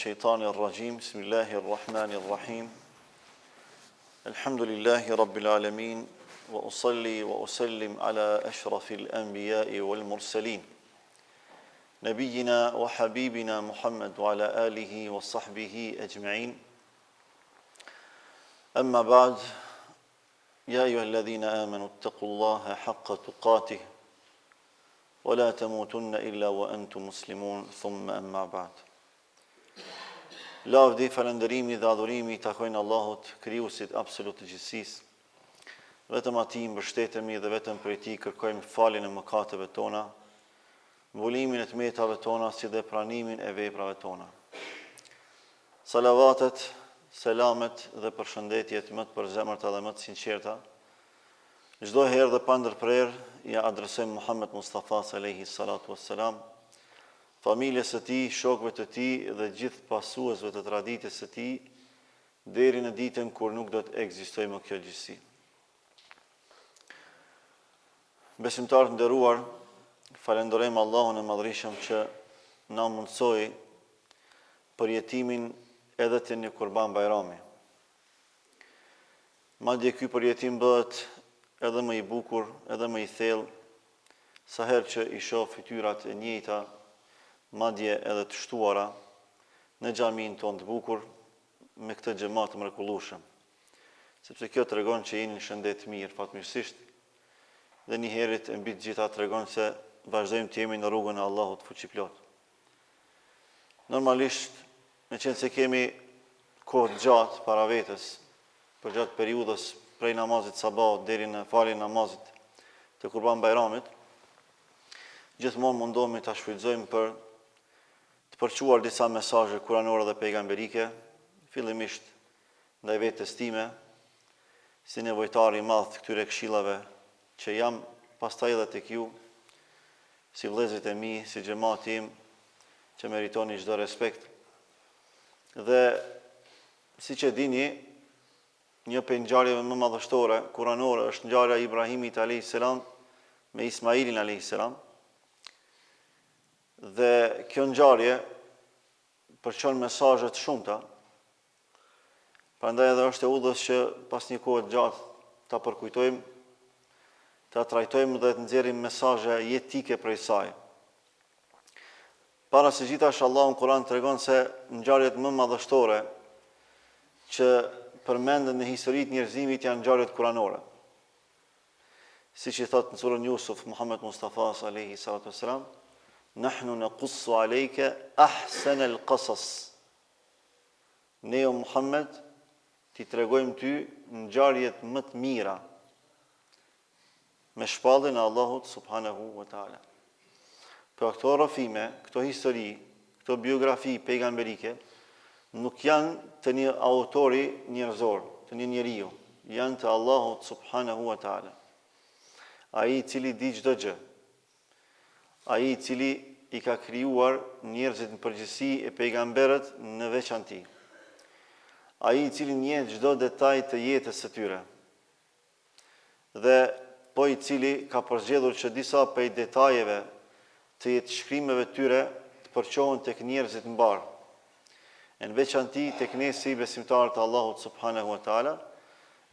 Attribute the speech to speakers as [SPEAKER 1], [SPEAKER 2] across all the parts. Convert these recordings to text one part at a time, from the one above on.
[SPEAKER 1] الشيطان الرجيم بسم الله الرحمن الرحيم الحمد لله رب العالمين وأصلي وأسلم على أشرف الأنبياء والمرسلين نبينا وحبيبنا محمد وعلى آله وصحبه أجمعين أما بعد يا أيها الذين آمنوا اتقوا الله حق تقاته ولا تموتن إلا وأنتم مسلمون ثم أما بعد Lavdi, falënderimi dhe adhurimi i takojnë Allahut, krijuesit absolut të gjithësisë. Vetëm atij mbështetemi dhe vetëm prej tij kërkojmë faljen e mëkateve tona, mbulimin e të metave tona si dhe pranimin e veprave tona. Salavatet, selamet dhe përshëndetjet më të përzemërta dhe më të sinqerta, çdo herë dhe pa ndërprerë ia adresojmë Muhammed Mustafas alejhi salatu wassalam, familjes së tij, shokëve të tij dhe gjithë pasuesve të traditës së tij, deri në ditën kur nuk do të ekzistojë më kjo gjithësi. Besimtarë të nderuar, falënderojmë Allahun e Madhërishëm që na mundësoi përjetimin edhe të një Kurban Bajrami. Madje ky përjetim bëhet edhe më i bukur, edhe më i thellë, sa herë që i shoh fytyrat e njëjta, madje edhe të shtuara, në xhaminë tonë të bukur, me këtë xhemat të mrekullueshëm. Sepse kjo tregon që jeni në shëndet të mirë, fatmirësisht, dhe njëherit e mbi të gjitha tregon se vazhdojmë të jemi në rrugën e Allahut Fuqiplotë. Normalisht, meqenëse kemi kohë të gjatë para vetes, përgjatë periudhës prej namazit sabahut deri në faljen e namazit të Kurban Bajramit, gjithmonë mundohemi ta shfrytëzojmë për të përçuar disa mesazhe kuranore dhe pejgamberike, fillimisht ndaj vetes time, si nevojtar i madh të këtyre këshillave që jam, pastaj edhe tek ju, si vëllezërit e mi, si xhemati im, që meritoni çdo respekt. Dhe siç e dini, një prej ngjarjeve më madhështore kuranore është ngjarja e Ibrahimit alayhis salam me Ismailin alayhis salam. Dhe kjo ngjarje përçon mesazhe të shumta. Prandaj edhe është e udhës që pas një kohe të gjatë ta përkujtojmë, ta trajtojmë dhe të nxjerrim mesazhe jetike prej saj. Para së gjithash Allahu në Kur'an tregon se ngjarjet më madhështore që përmenden në historitë e njerëzimit janë ngjarjet kuranore. Siç i thotë në surën Jusuf Muhammed Mustafa alejhi salatu vesselam, Nahnu naqussu alejke ahsan al-qasas. Ne o Muhammed t'i tregojmë ty ngjarjet më të mira me shpalljen e Allahut subhanahu wa taala. Pra këto rrëfime, këto histori, këto biografi pejgamberike nuk janë të një autori njerëzor, të një njeriu, janë të Allahut subhanahu wa taala. Ai i cili di çdo gjë. Ai i cili i ka krijuar njerëzit në përgjithësi e pejgamberët në veçanti. Ai i cili njeh çdo detaj të jetës së tyre. Dhe po i cili ka përzgjedhur që disa prej detajeve të jetëshkrimeve të tyre të përçohen tek njerëzit mbarë, e në veçanti tek ne si besimtarë të Allahut subhanehu ve teala,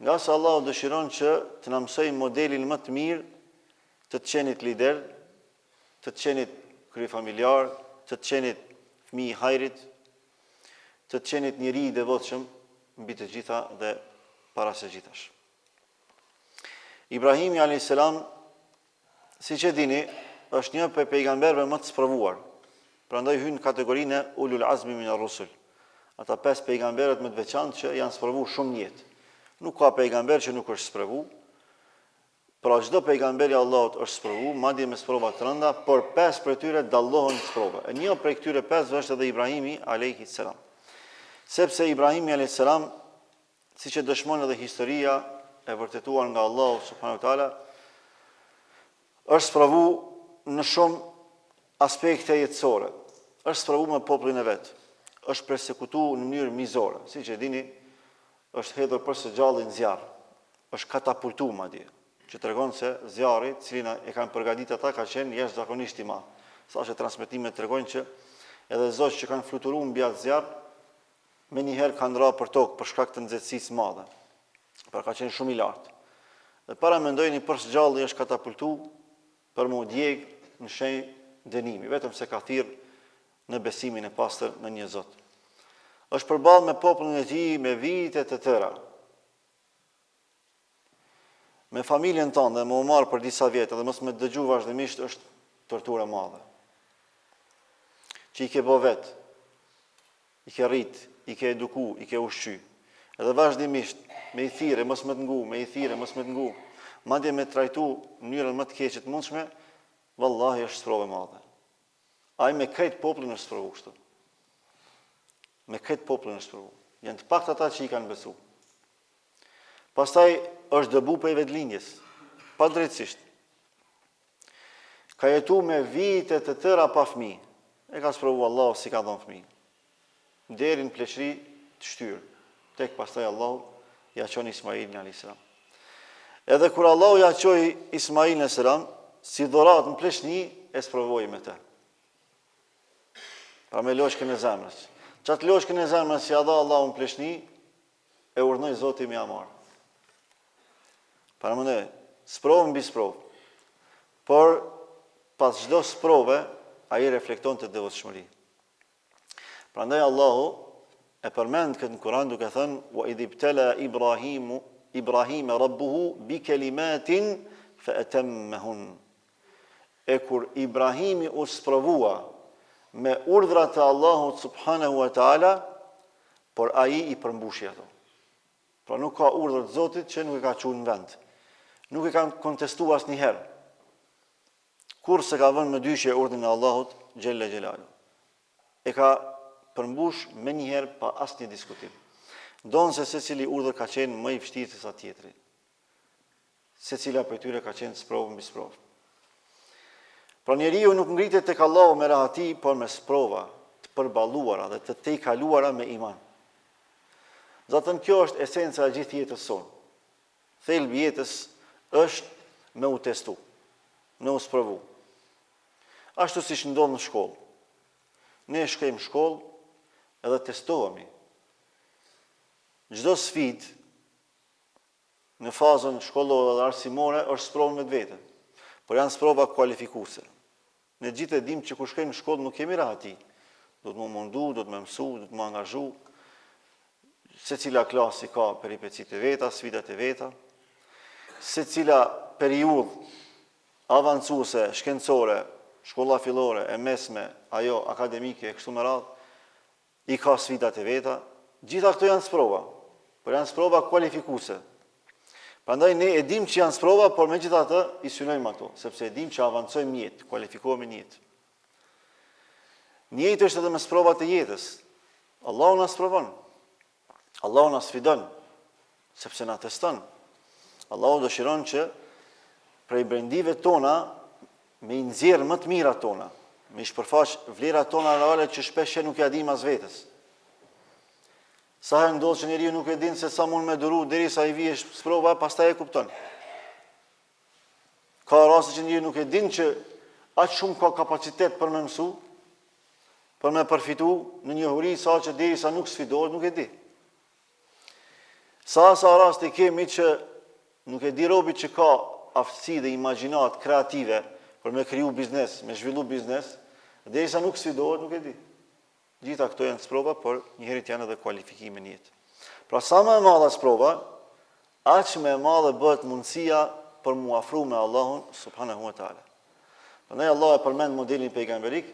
[SPEAKER 1] ngase Allahu dëshiron që të na mësojë modelin më të mirë të të qenit lider, të të qenit kryefamiljar, të të qenit fëmijë i hajrit, të të qenit njeri i devotshëm mbi të gjitha dhe para së gjithash. Ibrahimi alayhis salam, siç e dini, është një prej pejgamberëve më të sprovuar. Prandaj hyn në kategorinë e ulul azmi min ar-rusul. Ata pesë pejgamberët më të veçantë që janë sprovu shumë në jetë. Nuk ka pejgamber që nuk është sprovu. Pra çdo pejgamber i Allahut është sprovu, madje me sprova të rënda, por pesë prej tyre dallohen në sprova. E një prej këtyre pesëve është edhe Ibrahimi alayhi salam. Sepse Ibrahimi alayhi salam Siç e dëshmon edhe historia e vërtetuar nga Allahu subhanahu wa taala, është sprovu në shumë aspekte jetësore. Është sprovu me popullin e vet. Është persekutu në mënyrë mizore. Siç e dini, është hedhur për së gjalli në zjarr. Është katapultu madje, që tregon se zjarri, të cilin e kanë përgatitur ata, ka qenë jashtëzakonisht i madh. Saqë transmetimet tregojnë që edhe zogjtë që kanë fluturuar mbi atë zjarr. Menjëherë kanë ra për tokë për shkak të nxehtësisë së madhe. Pra ka qenë shumë i lartë. Dhe paramendojeni për së gjalli është katapultu për m'u djeg në shenjë dënimi, vetëm se ka thirr në besimin e pastër në një Zot. Është përballë me popullin e tij me vite të tëra. Me familjen tënde me u marrë për disa vjet edhe mos me të dëgju vazhdimisht është torturë e madhe. Që i ke bo vet, i ke rrit, i ke eduku, i ke ushqy. Edhe vazhdimisht me i thirrë, mos me të ngu, me i thirrë, mos me të ngu, madje me trajtu në mënyrën më të keqe të mundshme, vallahi është sprovë e madhe. Ai me krejt popullin është sprovu kështu. Me krejt popullin është sprovu. Janë të paktë ata që i kanë besu. Pastaj është dëbu prej vendlindjes, padrejtësisht. Ka jetu me vite të tëra pa fëmijë. E ka sprovu Allahu s'i ka dhënë fëmijë. Deri në pleqëri të shtyrë. Tek pastaj Allahu ja çon Ismailin alayhis salam. Edhe kur Allahu ja çoi Ismailin alayhis salam, si dhuratë në pleqni e sprovoi me të. Pra me loçkën e zemrës. Qatë loçkën e zemrës që ja dha Allahu në pleqni, e urdhnoi Zoti me ja marrë. Paramendo, sprovë mbi sprovë. Por, pas çdo sprove, ai reflektonte devotshmëri. Prandaj Allahu e përmend këtë në Kur'an duke thënë wa idh ibtala Ibrahimu Ibrahima rabbuhu bi kalimatin fa atammahun. E kur Ibrahimi u sprovua me urdhra të Allahut subhanahu wa taala, por ai i përmbushi ato. Pra nuk ka urdhër të Zotit që nuk e ka çu në vend. Nuk e ka kontestu asnjëherë. Kurrë s'e ka vënë në mëdyshje urdhrin e Allahut xhelle xhelalu. E ka përmbush menjëherë pa asnjë diskutim. Ndonëse secili urdhër ka qenë më i vështirë se sa tjetri. Secila prej tyre ka qenë sprovë mbi sprovë. Pra njeriu nuk ngritet tek Allahu me rahati, por me sprova të përballuara dhe të tejkaluara me iman. Zaten kjo është esenca e gjithë jetës sonë. Thelbi i jetës është me u testu, me u sprovu. Ashtu siç ndodh në shkollë. Ne shkojmë në shkollë edhe testohemi. Çdo sfidë në fazën shkollore dhe arsimore është sprovë në vetvete, por janë sprova kualifikuese. Ne gjithë e dimë që kur shkojmë në shkollë nuk kemi rahati. Duhet m'u mundu, duhet me mësu, duhet m'u angazhu. Secila klasë i ka peripecitë e veta, sfidat e veta. Secila periudhë avancuese, shkencore, shkolla fillore, e mesme, ajo akademike e kështu me radhë, I ka sfidat e veta, gjitha këto janë sprova, por janë sprova kualifikuese. Prandaj ne e dimë që janë sprova, por megjithatë i synojmë ato, sepse e dimë që avancojmë në jetë, kualifikohemi në jetë. Njëjtë është edhe me sprovat e jetës. Allahu na sprovon. Allahu na sfidon, sepse na teston. Allahu dëshiron që prej brendive tona me i nxjerr më të mirat tona, me i shpërfaq vlerat tona reale që shpesh nuk ia dimë as vetes. Sa herë ndodh që njeriu nuk e din se sa mund me duru derisa i vije sprova, pastaj e kupton. Ka raste që njeriu nuk e din që aq shumë ka kapacitet për me mësu, për me përfitu në njohuri sa që derisa nuk sfidohet nuk e di. Sa sa raste kemi që nuk e di robi që ka aftësi dhe imagjinatë kreative për me kriju biznes, me zhvillu biznes, derisa nuk sfidohet nuk e di. Gjitha këto janë sprova, por njëherit janë edhe kualifikime në jetë. Pra sa më e madhe sprova, aq më e madhe bëhet mundësia për m'u afru me Allahun subhanahu wa taala. Prandaj Allahu e përmend modelin pejgamberik,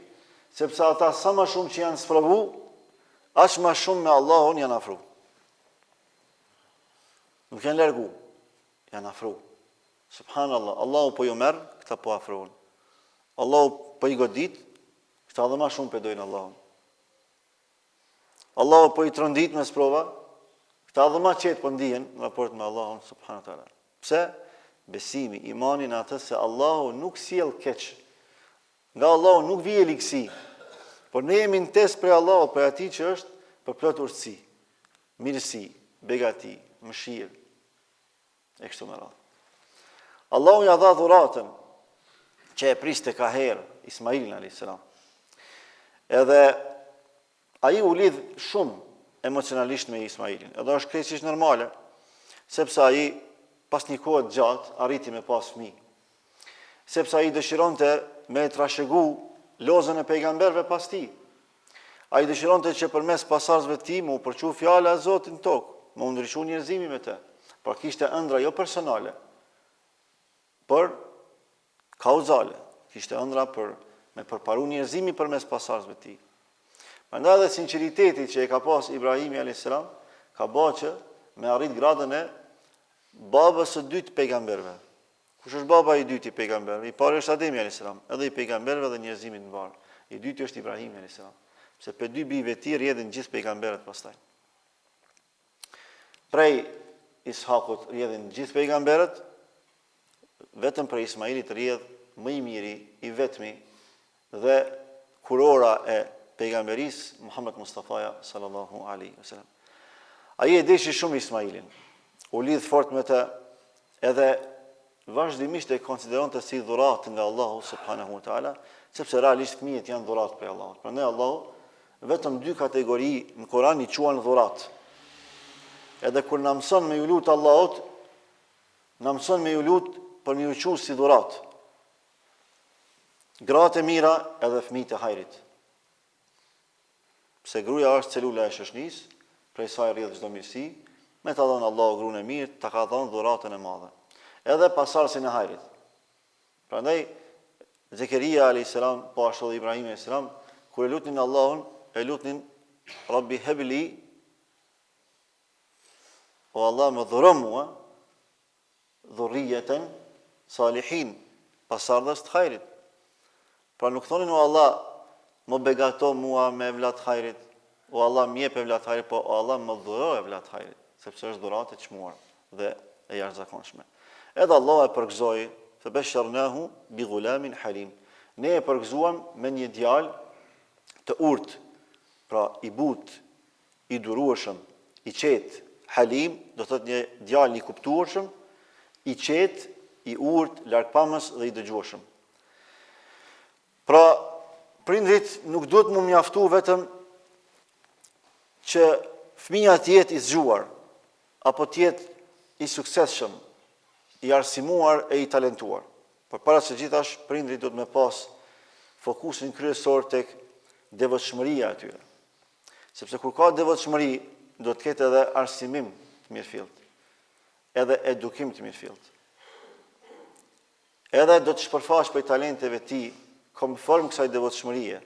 [SPEAKER 1] sepse ata sa më shumë që janë sprovu, aq më shumë me Allahun janë afru. Nuk janë largu, janë afru. Subhanallah, Allahu po ju merr, këta po afrohen. Allahu po i godit, Këta edhe ma shumë pe dojnë Allahun. Allahu po i trondit me sprova, këta edhe ma qetë po ndihen në raport me Allahun subhanahu teala. Pse? Besimi, imani në atë se Allahu nuk sjell keq. Nga Allahu nuk vije ligësi. Por ne jemi në test prej Allahut, prej atij që është përplot urtësi, mirësi, begati, mëshirë, E kështu me radhë. Allahu ja dha dhuratën që e priste kaherë Ismailin alayhis salam. Edhe ai u lidh shumë. emocionalisht me Ismailin. Edhe është krejtësisht normale, sepse ai pas një kohe të gjatë arriti me pas fëmijë. Sepse ai dëshironte me e trashëgu lozën e pejgamberëve pas tij. Ai dëshironte që përmes pasardhësve të tij me u përçu fjala e Zotit në tokë, me u ndriçu njerëzimi me të. Pra kishte ëndra jo personale, por kauzale. Kishte ëndra për me përparu njerëzimi përmes pasardhësve të tij. Prandaj edhe sinqeriteti që e ka pas Ibrahimi a.s. ka ba që me arrit gradën e babës së dytë pejgamberëve. Kush është baba i dytë i pejgamberëve? I pari është Ademi alayhis salam, edhe i pejgamberëve dhe njerëzimit mbarë. I dyti është Ibrahimi alayhis salam. Pse prej dy bijve të tij rrjedhin gjithë pejgamberët pastaj. Prej Ishakut rrjedhin gjithë pejgamberët, vetëm prej Ismailit rrjedh më i miri, i vetmi dhe kurora e pejgamberisë Muhammed Mustafaja sallallahu alaihi wasallam. Ai e deshi shumë Ismailin. U lidh fort me të edhe vazhdimisht e konsideronte si dhuratë nga Allahu subhanahu wa taala, sepse realisht fëmijët janë dhuratë prej Allahut. Prandaj Allahu vetëm dy kategori në Kur'an i quan dhuratë. Edhe kur na mëson me ju lut Allahut, na mëson me ju lut për me ju çu si dhuratë. Gratë e mira edhe fëmijët e hajrit. Pse gruaja është celula e shoqnisë, prej saj rrjedh çdo mirësi, me ta dhënë Allahu gruan e mirë, ta ka dhënë dhuratën e madhe. Edhe pasardhësin e hajrit. Prandaj Zekeria alayhis salam, po ashtu edhe Ibrahimi alayhis salam, kur e lutnin Allahun, e lutnin Rabbi hebli O Allah më dhuro mua dhurrijeten salihin, pasardhës të hajrit. Pra nuk thonin o Allah, më begato mua me evlat të hajrit, o Allah më jep evlat të hajrit, po o Allah më dhuro evlat të hajrit, sepse është dhuratë e çmuar dhe e jashtëzakonshme. Edhe Allah e përgëzoi, fe beshernahu bi gulamin halim. Ne e përgëzuam me një djalë të urtë, pra i butë, i durueshëm, i qetë, halim, do thotë një djalë i kuptueshëm, i qetë, i urtë, largpamës dhe i dëgjueshëm. Pra, prindrit nuk duhet m'u mjaftu vetëm që fëmija të jetë i zgjuar apo të jetë i suksesshëm, i arsimuar e i talentuar. Por para së gjithash, prindrit duhet me pas fokusin kryesor tek devotshmëria e tyre. Sepse kur ka devotshmëri, do të ketë edhe arsimim të mirëfilltë, edhe edukim të mirëfilltë. Edhe do të shpërfaqë prej talenteve të tij konform kësaj devotshmërie.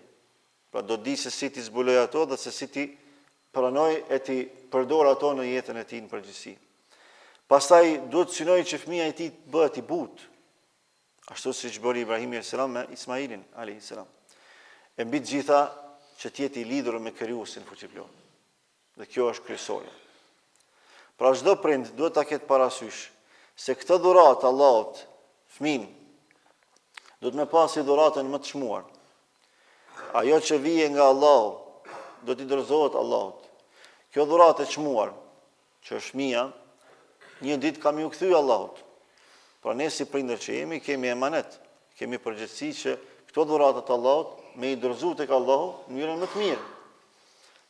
[SPEAKER 1] Pra do të di se si t'i zbulojë ato dhe se si t'i pranojë e t'i përdorë ato në jetën e tij në përgjithësi. Pastaj duhet të synojë që fëmija i tij të bëhet i butë, Ashtu siç bëri Ibrahimi alayhis salam me Ismailin alayhis salam. E mbi të gjitha që të jetë i lidhur me Krijuesin fuqiplotë. Dhe kjo është kryesorja. Pra çdo prind duhet ta ketë parasysh se këtë dhuratë të Allahut, fëmin, duhet me pas si dhuratën më të çmuar. Ajo që vjen nga Allahu, do t'i dorëzohet Allahut. Kjo dhuratë e çmuar, që është fëmija, një ditë ka me iu kthy Allahut. Pra ne si prindër që jemi, kemi emanet, kemi përgjegjësi që këto dhurata të Allahut me i dorëzu tek Allahu në mënyrën më të mirë.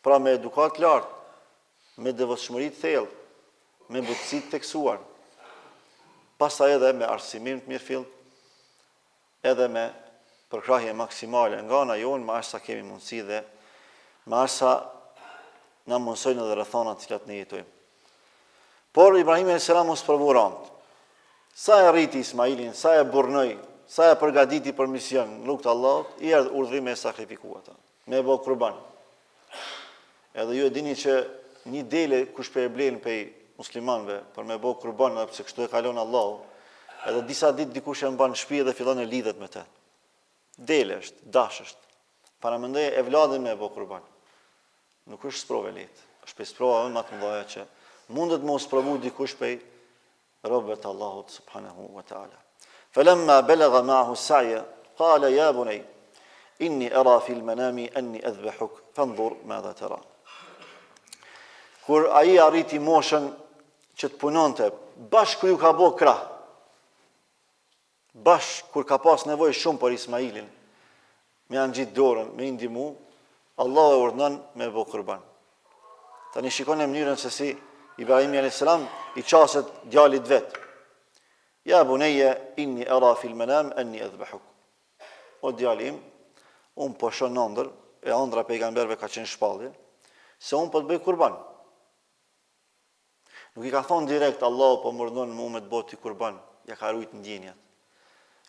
[SPEAKER 1] Pra me edukatë të lartë, me devotshmëri të thellë, me butësi të theksuar. Pastaj edhe me arsimim të mirëfilltë, edhe me përkrahje maksimale nga ana jonë, me aq sa kemi mundësi dhe me aq sa na mundësojnë edhe rrethanat të cilat ne jetojmë. Por Ibrahimi alayhis salam u sprovu rëndë. Sa e rriti Ismailin, sa e burnoi, sa e përgatiti për mision në rrugë të Allahut, i erdh urdhri me e sakrifiku atë, me e bë kurban. Edhe ju e dini që një dele kush pe e blen pej muslimanëve për me bo kurban edhe pse kështu e ka lon Allahu, edhe disa ditë dikush e mban në shtëpi dhe fillon e lidhet me të. Dele është, dash është. Paramendoje evladin me e bo kurban. Nuk është sprovë e lehtë. Është prej sprovave më të mëdha që mundet me u sprovu dikush prej robëve të Allahut subhanahu wa taala. Falamma balagha ma'ahu as-sa'ya qala ya bunay inni ara fi al-manami anni adhbahuk fanzur madha tara. Kur ai arriti moshën që të punonte, bash kur ju ka bo krah, Bash kur ka pas nevojë shumë për Ismailin, me ia ngjit dorën, me i ndihmu, Allahu e urdhnon me e bo kurban. Tani shikoni mënyrën se si Ibrahimi alayhis salam i qaset djalit vet. Ja bunayya inni ara fil manam anni adhbahuk. O djali im, unë po shoh në ëndër, e ëndra e pejgamberëve ka qenë shpallje, se unë po të bëj kurban. Nuk i ka thonë direkt Allahu po më urdhënon mu me të bo ty kurban, ja ka rujt ndjenjat.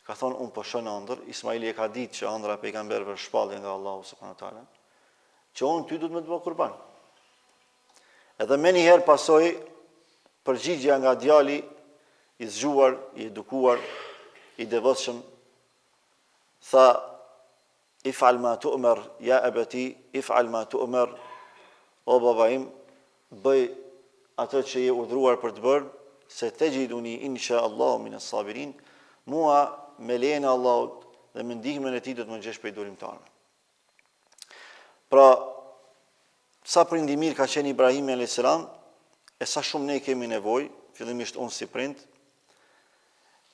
[SPEAKER 1] Ka thonë unë po shoh në ëndër, Ismaili e ka ditë që ëndra e pejgamberëve është shpallje nga Allahu subhanahu wa taala, që unë ty duhet me të bo kurban. Edhe menjëherë pasoi përgjigja nga djali i zgjuar, i edukuar, i devotshëm, tha If'al ma tu'mer, ja ebeti, if'al ma tu'mer, o baba im, bëj atë që je urdhëruar për të bërë, se texhiduni insha Allahu min as-sabirin, mua me lejen e Allahut dhe me ndihmën e tij do të më gjesh prej durimtarëve. Pra, sa prind i mirë ka qenë Ibrahimi alayhis salam, e sa shumë ne kemi nevojë, fillimisht unë si prind,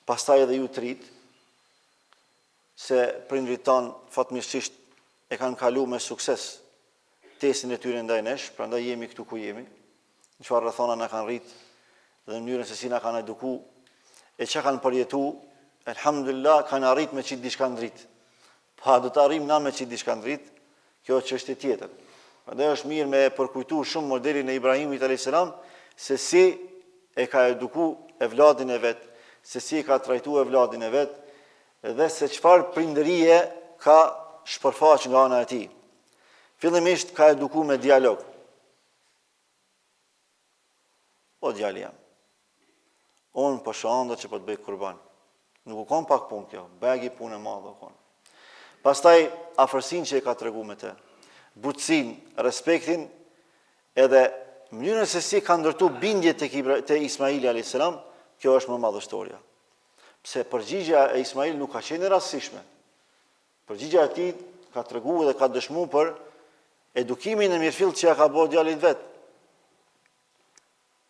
[SPEAKER 1] pastaj edhe ju të rinjtë, se prindërit tanë fatmirësisht e kanë kalu me sukses testin e tyre ndaj nesh, prandaj jemi këtu ku jemi, në çfarë rrethana na kanë rrit dhe në mënyrën se si na kanë eduku e çka kanë përjetu, elhamdulillah kanë arrit me qitë diçka në dritë. Po a do të arrijmë na me qitë diçka në dritë? Kjo është çështje tjetër. Prandaj është mirë me e përkujtu shumë modelin e Ibrahimit alayhis salam se si e ka eduku evladin e vet, se si e ka trajtu evladin e vet dhe se çfarë prindërie ka shpërfaq nga ana e tij. Fillimisht ka eduku me dialog. O djali jem, unë po shoh andër që po të bëj kurban. Nuk u kon pak punë kjo, begi punë e madhe u kon. Pastaj afërsinë që e ka tregu me të, butësinë, respektin, edhe mënyrën se si ka ndërtu bindje te, te Ismaili a.s., kjo është më madhështorja. Pse përgjigja e Ismailit nuk ka qenë e rastësishme. Përgjigja e tij ka tregu dhe ka dëshmu për edukimin e mirëfilltë që ja ka bo djalit vet.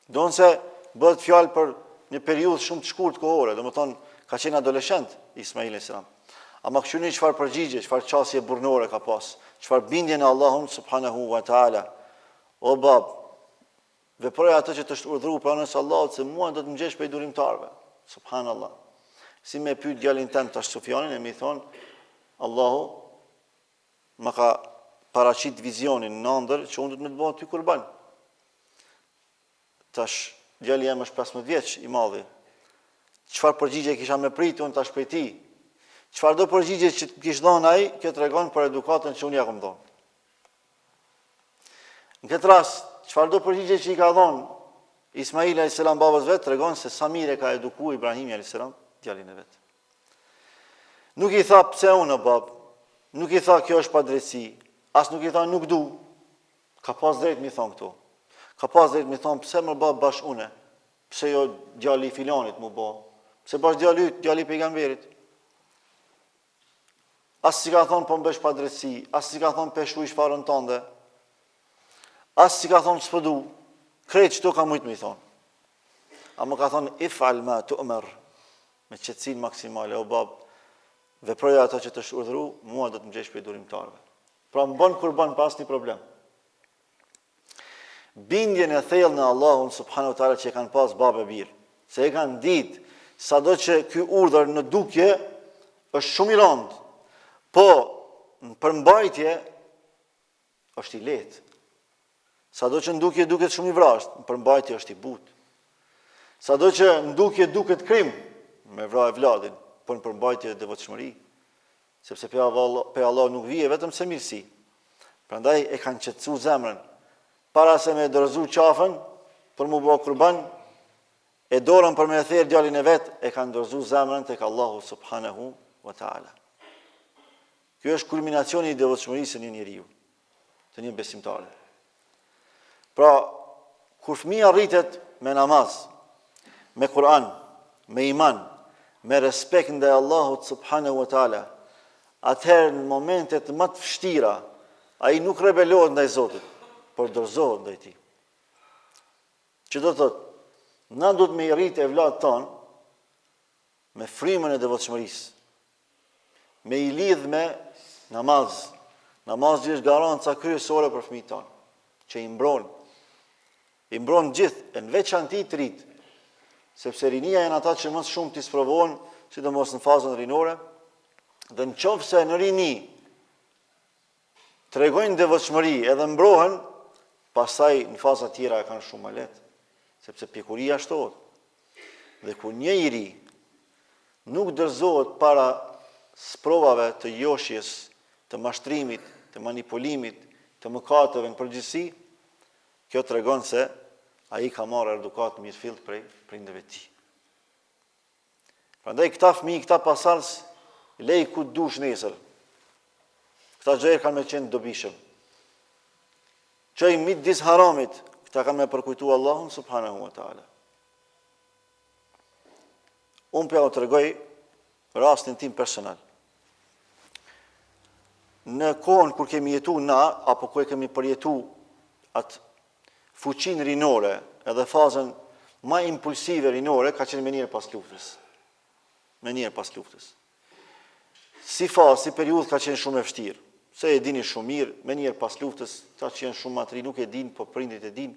[SPEAKER 1] Ndonëse bëhet fjalë për një periudhë shumë të shkurt kohore, domethënë ka qenë adoleshent Ismaili alayhis salam. Ama kqyrni çfarë përgjigje, çfarë qasje burrnore ka pas, çfarë bindje në Allahun subhanahu wa taala. O bab, veproj atë që të është urdhëruar prej anës së Allahut se mua do të më gjesh prej durimtarëve. Subhanallah. Si me pyet djalin tem tash Sufjanin e me i thon Allahu më ka paraqit vizionin në ëndër që unë do të me të bëj ty kurban. Tash djali jem është 15 vjeç i madhi. Çfarë përgjigje kisha me prit unë tash prej tij? Çfarëdo përgjigje që të kish dhënë ai, kjo tregon për edukatën që unë ja kam dhënë. Në këtë rast, çfarëdo përgjigje që i ka dhënë Ismaili alayhis salam babës vet tregon se sa mirë e ka edukuar Ibrahimi alayhis salam djalin e vet. Nuk i tha pse unë o bab, nuk i tha kjo është padrejtësi, as nuk i tha nuk du. Ka pas drejt mi thon këto. Ka pas drejt mi thon pse më bab bash unë, pse jo djali i filanit mu bo, pse bash djali yt, djali i pejgamberit. As s'i ka thonë po më bësh padrejtësi, as s'i ka thonë pe shuj farën tënde. As s'i ka thonë s'po du. Krejt qëto ka mujt me i thonë. Ama ka thonë if'al ma tu'mer me qetësinë maksimale o bab veproje ato që të është urdhëru, mua do të më gjesh prej durimtarëve. Pra më bën kurban pa asnjë problem. Bindjen e thellë në Allahun subhanahu wa taala që e kanë pas babë e bir, se e kanë ditë sado që ky urdhër në dukje është shumë i rëndë, po në përmbajtje është i lehtë. Sado që në dukje duket shumë i vrazhdë, në përmbajtje është i butë. Sado që në dukje duket krim me vra evladin, por në përmbajtje devotshmëri. Sepse prej Allah, prej Allahut nuk vije vetëm se mirësi. Prandaj e kanë qetësu zemrën. Para se me dorëzu qafën për mu bë kurban, e dorën për me e therë djalin e vet, e kanë dorëzu zemrën tek Allahu subhanahu wa taala. Ky është kulminacioni i devotshmërisë së një njeriu, të një besimtari. Pra, kur fëmija rritet me namaz, me Kur'an, me iman, me respekt ndaj Allahut subhanahu wa taala, atëherë në momentet më të vështira, ai nuk rebelohet ndaj Zotit, por dorëzohet ndaj tij. Që do të thotë, na duhet me i rrit evladët tanë me frymën e devotshmërisë, Me i lidh me namaz. Namazi është garanca kryesore për fëmijët tanë, që i mbron. I mbron të gjithë, e në veçanti të ritë, sepse rinia janë ata që më së shumti sprovohen, sidomos në fazën rinore, dhe në qoftë se në rini tregojnë devotshmëri edhe mbrohen, pastaj në faza tjera e kanë shumë më lehtë, sepse pjekuria shtohet. Dhe kur një i ri nuk dorëzohet para sprovave të joshjes, të mashtrimit, të manipulimit, të mëkateve në përgjithësi, kjo tregon se ai ka marrë edukatë të mirëfilltë prej prindërve të tij. Prandaj këta fëmijë, këta pasardhës, lej ku të dush nesër. Këta çdo herë kanë me qenë të dobishëm. Çoj midis haramit, këta kanë me përkujtu Allahun subhanahu wa taala. Unë po jau tregoj rastin tim personal. Në kohën kur kemi jetu na, apo kur e kemi përjetu atë fuqinë rinore edhe fazën ma impulsive rinore ka qenë menjëherë pas luftës. Menjëherë pas luftës. Si fazë, si periudhë ka qenë shumë e vështirë. Se e dini shumë mirë, menjëherë pas luftës, ata që janë shumë ma të ri nuk e dinë, po prindrit e dinë.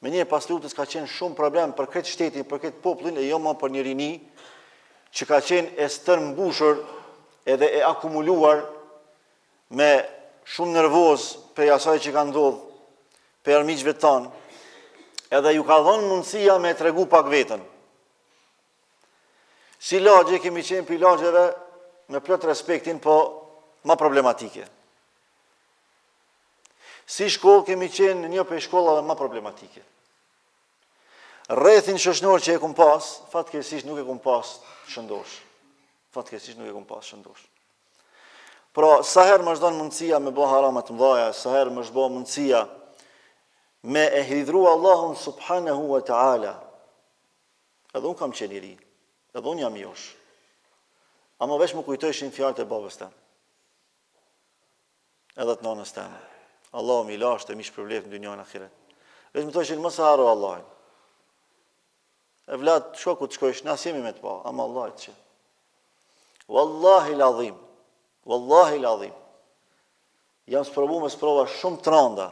[SPEAKER 1] Menjëherë pas luftës ka qenë shumë problem për këtë shtetin, për këtë popullin e jo më për një rini që ka qenë e stërmbushur edhe e akumuluar me shumë nervoz prej asaj që ka ndodhë, prej armiqve tanë, edhe ju ka dhonë mundësia me tregu pak veten. Si lagje kemi qenë prej lagjeve me plot respektin, po ma problematike. Si shkollë kemi qenë në një prej shkollave ma problematike. Rrethin shoqnor që e kum pas, fatkeqësisht nuk e kum pas shëndosh. Fatkeqësisht nuk e kum pas shëndosh. Pra, sa herë më është dhënë mundësia me bë harame të mëdha, sa herë më është bë mundësia me e hidhru Allahun subhanahu wa taala. Edhe unë kam qenë i ri, edhe unë jam josh. Ama veç më kujtojshin fjalët e babës tem. Edhe të nanës teme. Allahu m'i lashtë e m'i shpërbleftë në dynja në ahiret. Veç më thojshin mos e harro Allahin. Evlad, shko ku të shkojsh, na s'jemi me të pa, ama Allahu të sheh. Wallahi l'adhim, wallahi l'adhim. Jam sprovu me sprova shumë të randa,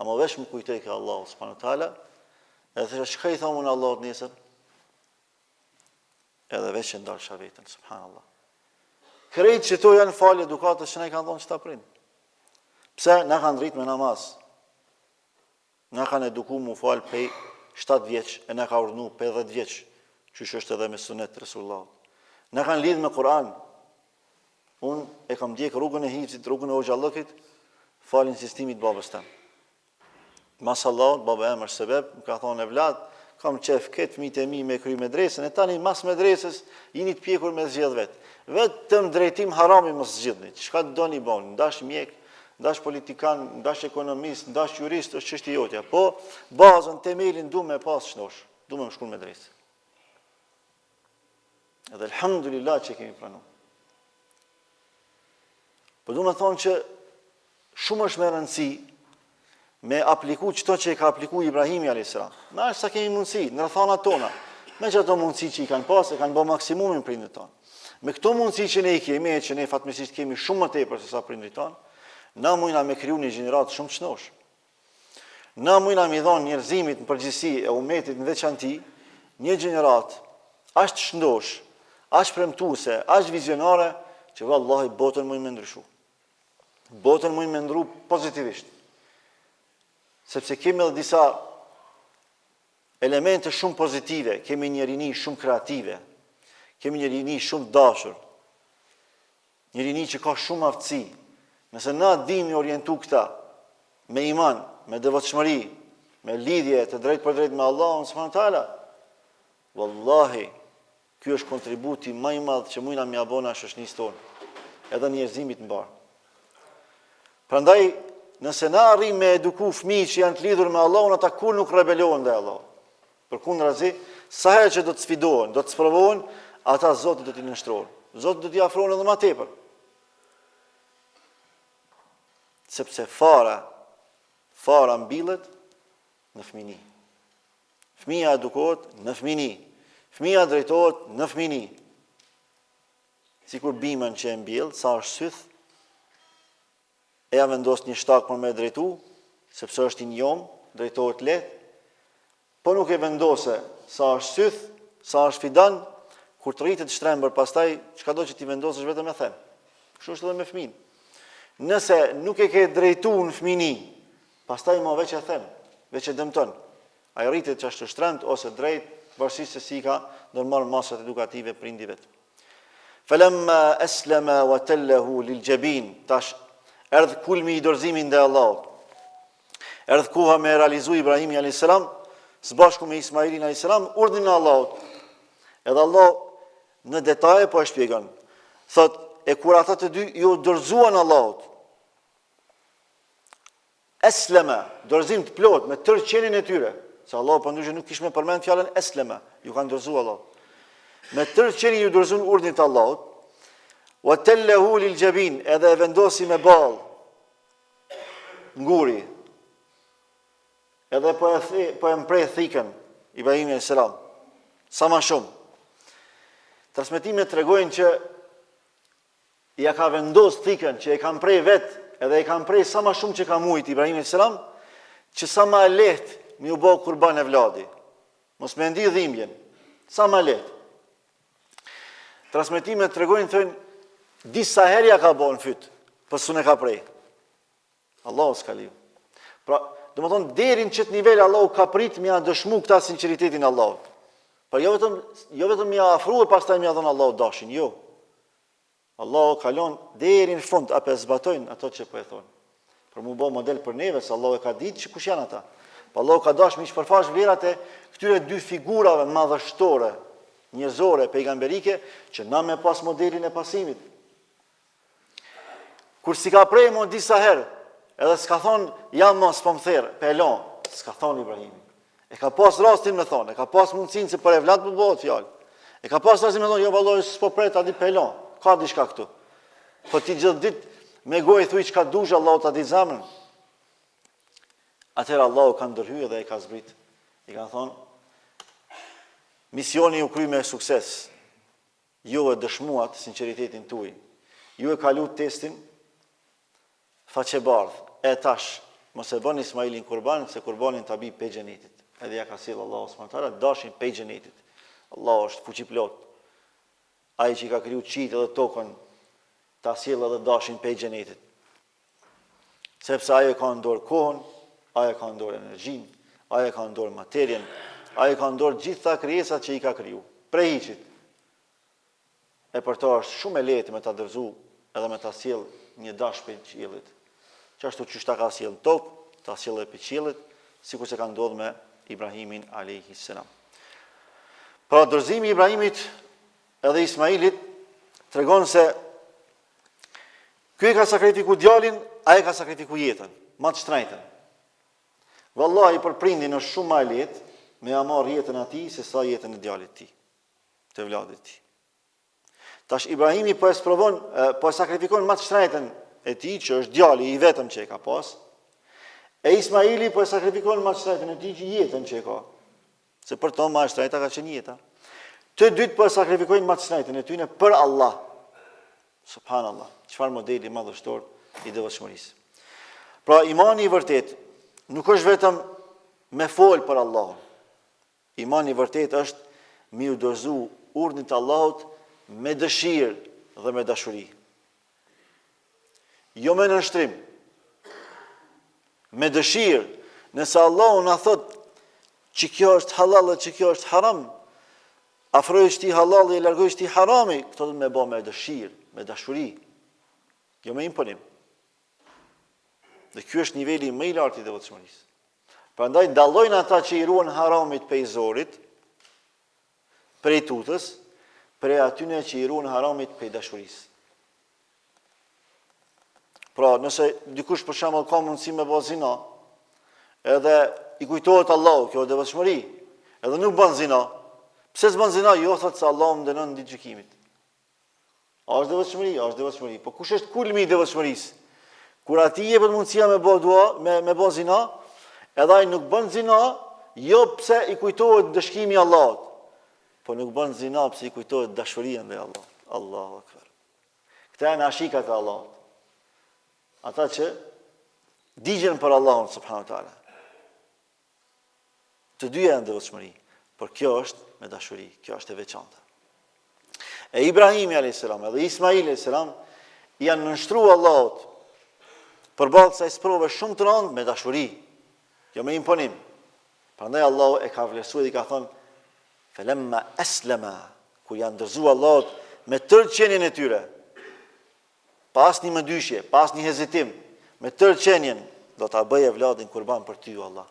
[SPEAKER 1] ama veç më kujtojke Allahu, subhanahu teala, edhe thësha, çka i tham unë Allahut nesër? Edhe veç e ndalsha veten, subhanallah. Krejt qëto janë falë edukatës që na i kanë dhonë qëta prind. Pse na kanë rritë me namaz? Na kanë eduku mu falë pej 7 vjeç e na ka urdhnu pej 10 vjeç, qysh është edhe me sunet Resulullahut. Na kanë lidhë me Kur'an. Unë e kam ndjek rrugën e hifzit, rrugën e hoxhallëkit, falë insistimit babës tem. Mas Allahut, baba em është sebeb, më ka thonë evlad, kam qef këtë fëmijët e mi me kry medresën, e tani mas medresës jini të pjekur me zgjedh vetë. Vetëm drejtim harami mos zgjidhni, çka të doni boni, ndash mjek, ndash politikan, ndash ekonomist, ndash jurist, është çështje jotja. Po bazën, temelin du me pas shnosh, du me më shku në medresë. Edhe alhamdulillah që kemi pranu. Po du me thonë që Shumë është me rëndësi me apliku qëto që e ka apliku Ibrahimi a.s. Me aq sa kemi mundësi, në rrethanat tona, me qato mundësi që i kanë pas, e kanë bo maksimumin prindët tonë. Me këto mundësi që ne i kemi, e që ne fatmirësisht kemi shumë më tepër se sa prindët tonë, na mujna me kriju një gjeneratë shumë të shnosh. Na mujna me i dhonë njerëzimit në përgjithësi e umetit në veçanti, një gjeneratë aq të shnosh, aq premtuese, aq vizionare, që vallahi botën mujnë me ndryshu. Botën mujnë me ndru pozitivisht. Sepse kemi edhe disa elemente shumë pozitive, kemi një rini shumë kreative, kemi një rini shumë të dashur, një rini që ka shumë aftësi. Nëse na dimë me orientu këta, me iman, me devotshmëri, me lidhje të drejtpërdrejtë me Allahun subhanahu teala, wallahi Ky është kontributi ma i madh që mujna me ia bo na shoqnisë tonë, edhe njerëzimit mbarë. Prandaj, nëse na arrijmë me eduku fëmijë që janë të lidhur me Allahun, ata kurrë nuk rebelohen ndaj Allahut. Përkundrazi, sa herë që do të sfidohen, do të sprovohen, ata Zotit do t'i nënshtrohen. Zotit do t'i afrohen edhe ma tepër. Sepse fara, fara mbillet në fëmini. Fëmija edukohet në fëmini. Fëmija drejtohet në fëmini. Sikur bimën që e mbjell, sa është syth, e ja vendos një shtag për me drejtu, sepse është i njomë, drejtohet lehtë. Po nuk e vendose sa është syth, sa është fidan, kur të rritet shtrembër pastaj çkado që t'i vendosësh vetëm e then. Kështu është edhe me fëmin. Nëse nuk e ke drejtu në fëmini, pastaj ma veç e then, veç e dëmton. Ai rritet qashtu shtremt ose drejt, varësisht se si i ka ndërmarrë masat edukative prindi vet. Falamma aslama wa tallahu lil jabin, tash erdh kulmi i dorëzimit ndaj Allahut. Erdh koha me realizu Ibrahimi alayhis salam së bashku me Ismailin alayhis salam urdhrin e Allahut. Edhe Allahu në detaje po e shpjegon. Thot, e kur ata të dy iu dorëzuan Allahut, Eslema, dorëzim të plotë me tërë qenien e tyre, se Allahu përndryshe nuk kish me përmend fjalën eslema, ju kanë dorëzu Allahut. Me tërë qenien ju dorëzun urdhnit të Allahut, wa tellehu lil xhebin, edhe e vendosi me ballë, n'guri, edhe po e, thi, po e mpreh thikën, Ibrahimi a.s. Sa ma shumë. Transmetimet tregojnë që Ia ka vendos thikën që e ka mpreh vet, edhe e ka mpreh sa ma shumë që ka mujt Ibrahimi alayhis salam, që sa ma e lehtë me ju bo kurban evladi. Mos me ndi dhimbjen. Sa ma lehtë. Transmetimet tregojnë thonë disa herë ja ka bo në fyt, po s'un e ka pre. Allahu s'ka leju. Pra, domethonë, deri në qëtë nivel Allahu ka prit me ja dëshmu këta sinqeritetin Allahut. Pra, jo vetëm, jo vetëm me ja afru e pastaj me ja dhënë Allahu dashin, jo. Allahu ka lon deri në fund a po e zbatojnë ato që po e thonë. Për mu bo model për neve, se Allahu e ka ditë që kush janë ata. Po Allahu ka dashë me i shpërfaq vlerat e këtyre dy figurave madhështore, njerëzore, pejgamberike, që na me pas modelin e pasimit. Kur s'i ka pre mo disa herë, edhe s'ka thonë, ja mo s'po më therë, pe lon, s'ka thonë Ibrahimi. E ka pas rastin me thonë, e ka pas mundësinë se për evlat po bëhet fjalë. E ka pas rastin me thonë, jo vallahi s'po pret, a di pe lon, ka diçka këtu. Po ti gjithë ditë me gojë thuj çka dush, Allahu ta di zemrën. Atëherë Allahu ka ndërhy dhe e ka zbrit. I ka thonë, misioni u kry me sukses. Ju e dëshmuat sinqeritetin tuaj. Ju e kaluat testin faqebardhë. E tash, mos e bën Ismailin kurban, se kurbanin ta bi pej xhenetit. Edhe ja ka sjellë Allahu subhanahu wa taala dashin pej xhenetit. Allahu është fuqiplot. Ai që i ka kriju qiejt edhe tokën, ta sjellë edhe dashin pej xhenetit. Sepse ai e ka në dorë kohën, ai e ka në dorë energjinë, ai e ka në dorë materien, ai e ka në dorë gjitha krijesat që i ka kriju, prej hiçit. E për to është shumë e lehtë me ta dorëzu edhe me ta sjell një dash prej qiellit. Qashtu qysh ta ka sjell në tokë, ta sjell edhe prej qiellit, sikurse ka ndodhur me Ibrahimin alayhi salam. Pra dorëzimi i Ibrahimit edhe Ismailit tregon se Ky e ka sakrifiku djalin, ai e ka sakrifiku jetën, ma të shtrejtën. Vallahi për prindin është shumë ma e lehtë me ja marrë jetën atij se sa jetën e djalit tij, të evladit tij. Tash Ibrahimi po e sprovon, po e sakrifikon ma të shtrejtën e tij, që është djali i vetëm që e ka pas, e Ismaili po e sakrifikon ma të shtrejtën e tij, që jetën që e ka. Se për to ma e shtrejta ka qenë jeta. Të dytë po e sakrifikojnë ma të shtrejtën e tyne për Allah. Subhanallah, çfarë modeli madhështor i devotshmërisë. Pra imani i vërtetë nuk është vetëm me fol për Allahun. Imani i vërtetë është me iu dorëzu urdhnit të Allahut me dëshirë dhe me dashuri. Jo me nënshtrim. Me dëshirë, nëse Allahu na thotë që kjo është halal dhe që kjo është haram, afroju qëtij halalli e largoju qëtij harami, këto do me bo me dëshirë, me dashuri, jo me imponim. Dhe ky është niveli më i lartë i devotshmërisë. Prandaj dallojnë ata që i ruhen haramit pej zorit, prej tutës, prej atyne që i ruhen haramit pej dashurisë. Pra, nëse dikush për shembull ka mundësi me bo zina, edhe i kujtohet Allahu, kjo është devotshmëri, edhe nuk bën zina. Pse s'bën zina? Jo thotë se Allahu më dënon në ditë gjykimit. A është devotshmëri? A është devotshmëri. Po kush është kulmi i devotshmërisë? Kur atij i jepet mundësia me bo dua, me me bo zina, edhe ai nuk bën zina, jo pse i kujtohet ndëshkimi i Allahut, po nuk bën zina pse i kujtohet dashuria ndaj Allahut. Allahu akbar. Këta janë ashikat e Allahut. Ata që digjen për Allahun subhanahu wa taala. Të dyja janë devotshmëri, por kjo është me dashuri, kjo është e veçantë. E Ibrahimi a.s. edhe Ismaili a.s. janë nënshtru Allahut përballë kësaj sprove shumë të rëndë me dashuri, jo me imponim. Prandaj Allahu e ka vlerësuar dhe i ka thënë felemma eslema kur janë dorëzu Allahut me tërë qenien e tyre. Pa asnjë mëdyshje, pa asnjë hezitim, me tërë qenien do ta bëj evladin kurban për ty o Allah.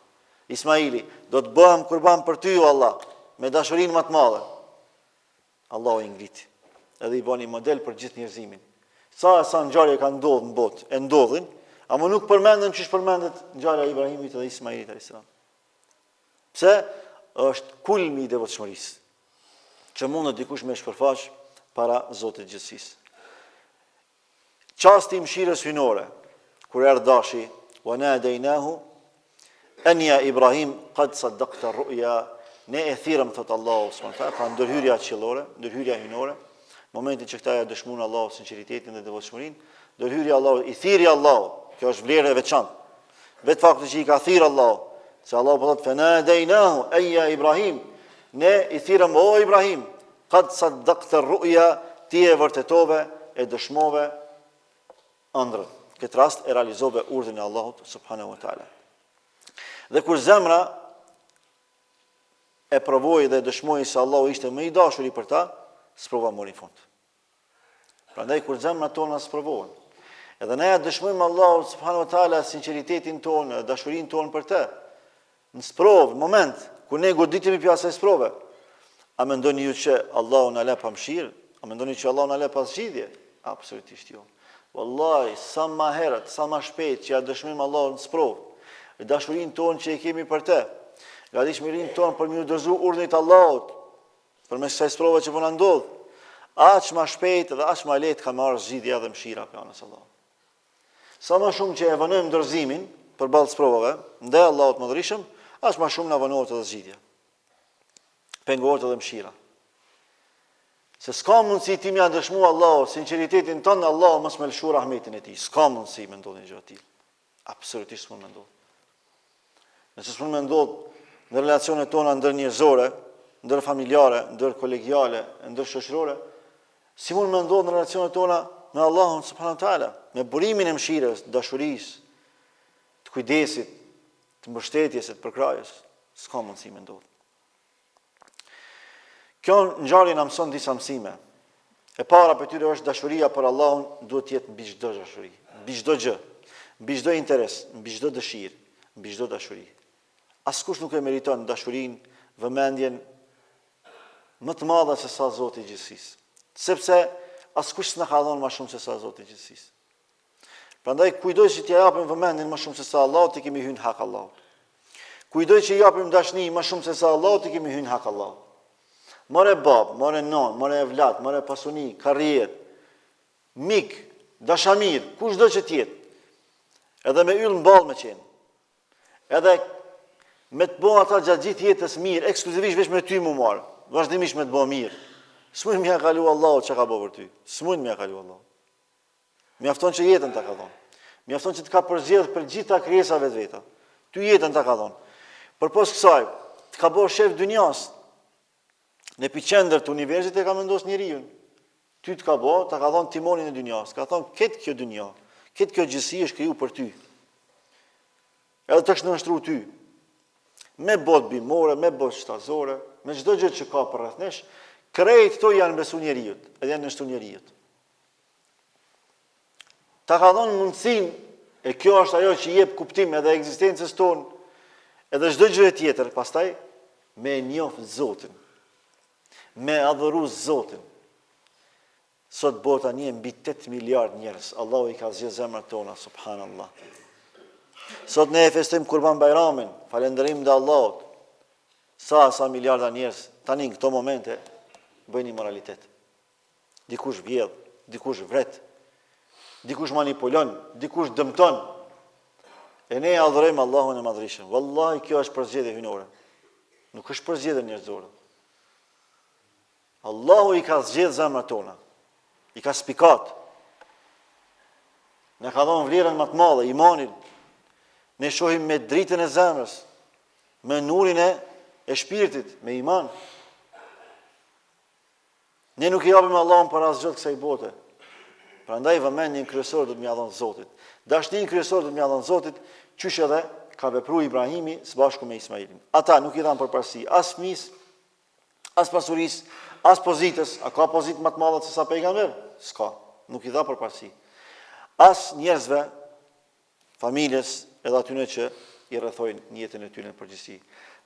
[SPEAKER 1] Ismaili, do të bëhem kurban për ty o Allah, me dashurinë më të madhe. Allahu i ngriti edhe i bani model për gjithë njerëzimin. Sa e sa ngjarje kanë ndodhur në botë, e ndodhin, ama nuk përmenden qysh përmendet ngjarja e Ibrahimit dhe Ismailit alayhis salam. Pse? Është kulmi i devotshmërisë që mundet dikush me shpërfaq para Zotit gjithësisë. Çasti i mëshirës hyjnore, kur erdh dashi, wa nadaynahu an ya Ibrahim qad saddaqta ar-ru'ya, ne e thirrëm thot Allahu subhanahu wa taala, pra ndërhyrja qiellore, ndërhyrja hyjnore, momentin që këta ja dëshmuan Allahut sinqeritetin dhe devotshmërinë, ndërhyrja e Allahut, i thirri Allahu, kjo është vlerë e veçantë. Vetë fakti që i ka thirrë Allahu, se Allahu po thotë fenadejnahu en ja Ibrahim, ne i thirrëm o Ibrahim, kad saddakte rruja, ti e vërtetove, e dëshmove ëndrrën. Këtë rast e realizove urdhrin e Allahut subhanahu wa taala. Dhe kur zemra e provoi dhe dëshmoi se Allahu ishte më i dashuri për ta, sprova mori fund. Prandaj kur zemrat tona sprovohen, edhe ne ja dëshmojmë Allahut subhanahu wa taala sinqeritetin tonë, dashurinë tonë për të. Në sprovë, në moment kur ne goditemi prej asaj sprove, a mendoni ju që Allahu na lë pa mëshirë? A mendoni që Allahu na lë pa zgjidhje? Absolutisht jo. Wallahi, sa ma herët, sa ma shpejt që ja dëshmojmë Allahut në sprovë, dashurinë tonë që e kemi për të, gatishmërinë tonë për m'iu dorëzu urdhnit Allahut, Përmes kësaj sprove që po na ndodh, aq ma shpejt dhe aq ma lehtë ka me ardhë zgjidhja dhe mëshira prej anës Allahut. Sa ma shumë që e vonojmë dorëzimin përballë sprovave, ndaj Allahut të Madhërishëm, aq ma shumë na vonohet edhe zgjidhja. Pengohet edhe mëshira. Se s'ka mundësi ti me ia dëshmu Allahut sinqeritetin tënd, Allahu mos me lëshu rahmetin e tij. S'ka mundësi me ndodhë një gjë e tillë. Absolutisht s'mund me ndodhë. Nëse s'mund me ndodhë në relacionet tona ndërnjerëzore, ndërfamiljare, ndërkolegiale, ndërshoqërore, si mund me ndodhë në relacionet tona me Allahun subhanahu wa taala, me burimin e mëshirës, dashurisë, të kujdesit, të mbështetjes e të përkrahjes, s'ka mundësi me ndodhë. Kjo ngjarje na mëson disa mësime. E para prej tyre është dashuria për Allahun duhet të jetë mbi çdo dashuri, mbi çdo gjë, mbi çdo interes, mbi çdo dëshirë, mbi çdo dashuri. Askush nuk e meriton dashurinë, vëmendjen më të madhe se sa Zoti i gjithësisë. Sepse askush s'na ka dhënë më shumë se sa Zoti i gjithësisë. Prandaj kujtdo që t'ia japim vëmendjen më shumë se sa Allahut, i kemi hyrë në hak Allahut. Kujtdo që i japim dashni më shumë se sa Allahut, i kemi hyrë në hak Allahut. More bab, more non, more evlat, more pasuni, karrierë, mik, dashamir, kushdo që të jetë. Edhe me yll në ballë me qenë. Edhe me të bo ata gjatë gjithë jetës mirë, ekskluzivisht veç me ty m'u marrë, vazhdimisht me të bo mirë. S'mund me ia kalu Allahut çka ka bo për ty. S'mund me ia kalu Allahut. Mjafton që jetën ta ka dhonë. Mjafton që të ka përzgjedh prej gjitha krijesave të veta. Ty jetën ta ka dhonë. Përpos kësaj, të ka bo shef dynjas. Në epiqendër të universit e ka vendos njeriun. Ty të ka bo, ta ka dhonë timonin e dynjas. Ka thonë, këtë kjo dynja, këtë kjo gjithësi është kriju për ty. Edhe të është nënshtru ty. Me botë bimore, me botë shtazore, me çdo gjë që ka përreth nesh, krejt këto janë besu njeriut, edhe janë nënshtru njeriut. Ta ka dhënë mundësinë, e kjo është ajo që jep kuptim edhe ekzistencës tonë, edhe çdo gjë tjetër, pastaj me e njoft Zotin, me adhuru Zotin. Sot bota njeh mbi 8 miliard njerëz, Allahu i ka zgjedh zemrat tona, subhanallah. Sot ne e festojmë Kurban Bajramin, falënderim ndaj Allahut. Sa e sa miliarda njerëz tani në këto momente bëjnë imoralitet. Dikush vjedh, dikush vret, dikush manipulon, dikush dëmton. E ne e adhurojmë Allahun e Madhërishëm. Wallahi kjo është përzgjedhje hyjnore. Nuk është përzgjedhje njerëzore. Allahu i ka zgjedh zemrat tona. I ka spikat. Na ka dhënë vlerën më të madhe, imanin. Ne shohim me dritën e zemrës, me nurin e. e shpirtit me iman. Ne nuk e japim Allahun për asgjë të kësaj bote. Prandaj vëmendjen kryesore duhet me ia dhënë Zotit. Dashninë kryesore duhet me ia dhënë Zotit, qysh edhe ka vepru Ibrahimi së bashku me Ismailin. Ata nuk i dhanë përparësi as fëmisë, as pasurisë, as pozitës, a ka pozitë më të madhe se sa pejgamber? S'ka, nuk i dha përparësi. As njerëzve, familjes edhe atyne që i rrethojnë në jetën e tyre në përgjithësi.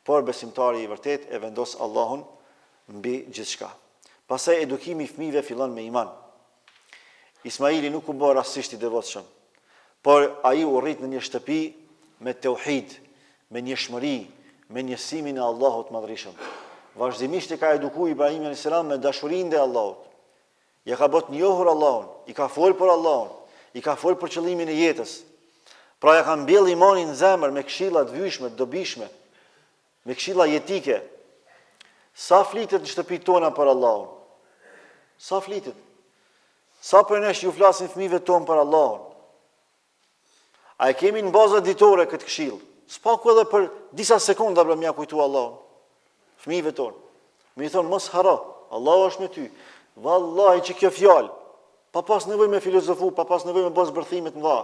[SPEAKER 1] Por besimtari i vërtetë e vendos Allahun mbi gjithçka. Pastaj edukimi i fëmijëve fillon me iman. Ismaili nuk u bë rastësisht i devotshëm, por ai u rrit në një shtëpi me teuhid, me njëshmëri, me njësimin e Allahut të Madhërishëm. Vazhdimisht e ka eduku Ibrahimi alayhis salam me dashurinë ndaj Allahut. Ja ka bë të njohur Allahun, i ka folë për Allahun, i ka folë për qëllimin e jetës. Pra ja ka mbjellë imanin në zemër me këshilla të vyshme, të dobishme, Me këshilla jetike. Sa flitet në shtëpitë tona për Allahun? Sa flitet? Sa prej nesh ju flasin fëmijëve tonë për Allahun? A e kemi në baza ditore këtë këshillë? S'paku edhe për disa sekonda bre me ja kujtu Allahun. Fëmijëve tonë. Me i thonë, mos harro, Allahu është me ty. Vallahi që kjo fjalë, Pa pas nevojë me filozofu, pa pas nevojë me bo zbërthime të mëdha.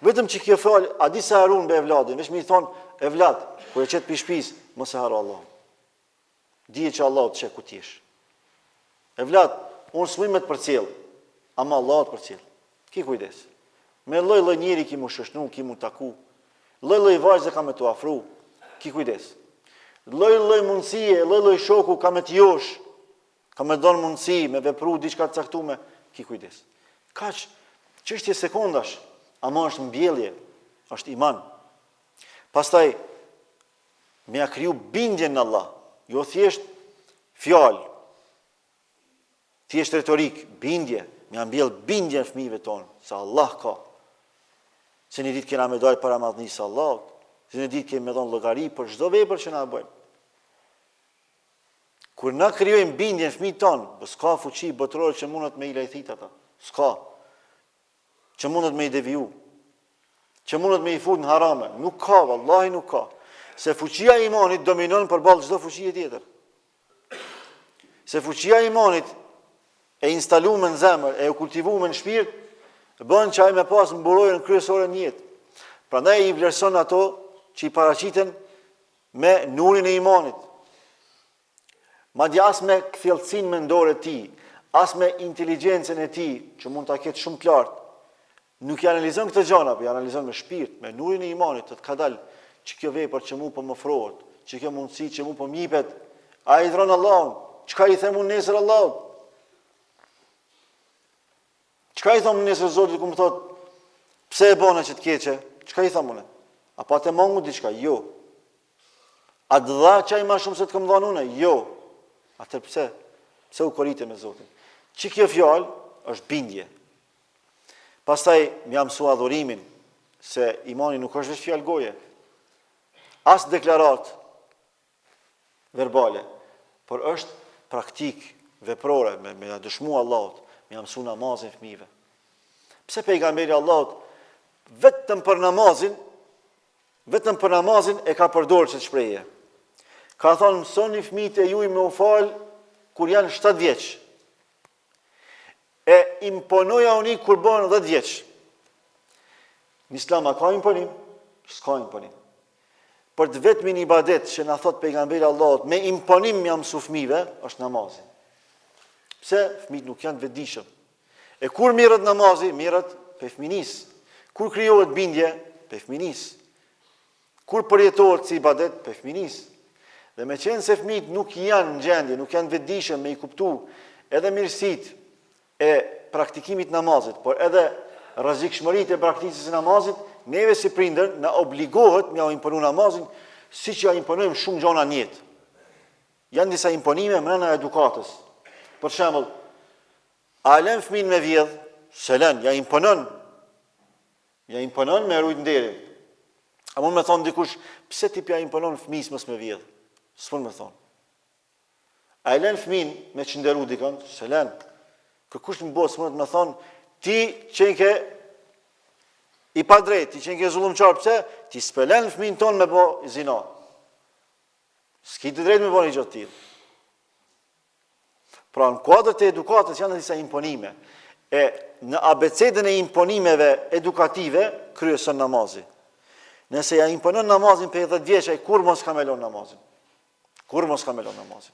[SPEAKER 1] Vetëm që kjo fjalë, a di sa e run be evladin, veç me i thon evlad, kur e qet pi shtëpisë, mos e harro Allahun. Dije që Allahu të sheh ku të jesh. Evlad, unë s'muj me të përcjell, ama Allahu të përcjell. Ki kujdes. Me lloj lloj njeri ki mu shoqnu, ki mu taku. Lloj lloj vajze ka me t'u afru. Ki kujdes. Lloj lloj mundësie, lloj lloj shoku ka me të josh. Ka me dhonë mundësi, me vepru diçka të caktume, ki kujdes. Kaq, çështje sekondash, ama është mbjellje, është iman. Pastaj, me ja kriju bindjen në Allah, jo thjesht fjalë, thjesht retorikë, bindje, me ja mbjell bindjen fëmijëve tonë, se Allah ka, se një ditë kena me dalë para madhnisë së Allahut, se një ditë kemi me dhonë llogari për çdo vepër që na bëjmë. Kur na krijojmë bindjen fëmijët tonë, po s'ka fuqi botërore që mundet me i lajthit ata. S'ka. Që mundet me i deviju. Që mundet me i fut në harame. Nuk ka, vallahi nuk ka. Se fuqia e imanit dominon përballë çdo fuqie tjetër. Se fuqia e imanit e instalume në zemër, e kultivume në shpirt, bën që ai me pas mburojën kryesore në jetë. Prandaj i vlerëson ato që i paraqiten me nurin e imanit. Madje as me kthjelltësinë mendore të tij, as me inteligjencën e tij, që mund ta ketë shumë të lartë, nuk i analizon këto gjëra, po i analizon me shpirt, me nurin e imanit, thotë kadal që kjo vepër që mu po më ofrohet, që kjo mundësi që mu po më jepet, a e hidhron Allahun? Çka i them unë nesër Allahut? Çka i them nesër Zotit kur më thot pse e bone qët keqe? Çka i them unë? A pate mangu diçka? Jo. A të dha qaj ma shumë se të kam dhënë unë? Jo. Atëherë pse? Pse u korite me Zotin? Që kjo fjalë është bindje. Pastaj me ja mësu adhurimin se imani nuk është veç fjalë goje. As deklaratë verbale, por është praktikë veprore, me, me ja dëshmu Allahut, me ja mësu namazin fëmijëve. Pse pejgamberi i Allahut vetëm për namazin, vetëm për namazin e ka përdorur qët shprehje. Ka thonë mësoni fëmijët e juj me u fal kur janë 7 vjeç. E imponojauni kur bëhen 10 vjeç. Në Islam a ka imponim? S'ka imponim. Por të vetmin ibadet që na thot pejgamberi i Allahut me imponim me ja mësu fëmijëve është namazi. Pse fëmijët nuk janë të vetëdijshëm? E kur mirret namazi, mirret prej fëminisë. Kur krijohet bindje, prej fëminisë. Kur përjetohet si ibadet, prej fëminisë. Dhe meqenëse fëmijët nuk janë në gjendje, nuk janë të vetëdijshëm me i kuptu edhe mirësitë e praktikimit të namazit, por edhe rrezikshmëritë e braktisjes së namazit, neve si prindër na obligohet me ja imponu namazin, siç ja imponojmë shumë gjona në jetë. Janë disa imponime mrena edukatës. Për shembull, a e lën fëmin me vjedh? S'e lën, ja imponon. Ja imponon me e rujt nderin. A mund me thonë dikush, pse ti pja imponon fëmisë mos me vjedh? S'mund me thonë. A e len fëmin me çnderu dikën? S'e len. Kërkush në botë s'mundet me thonë, ti qenke i padrejt, ti qenke zullumqar, pse? Ti s'pe len fëmin tonë me bo zina. S'ki të drejtë me bo një gjë të tillë. Pra në kuadër të edukatës janë disa imponime. E në abecedën e imponimeve edukative kryeson namazi. Nëse ja imponon namazin prej 10 vjeç, ai kurrë mo s'ka me lon namazin. Kurrë mo s'ka me lon namazin.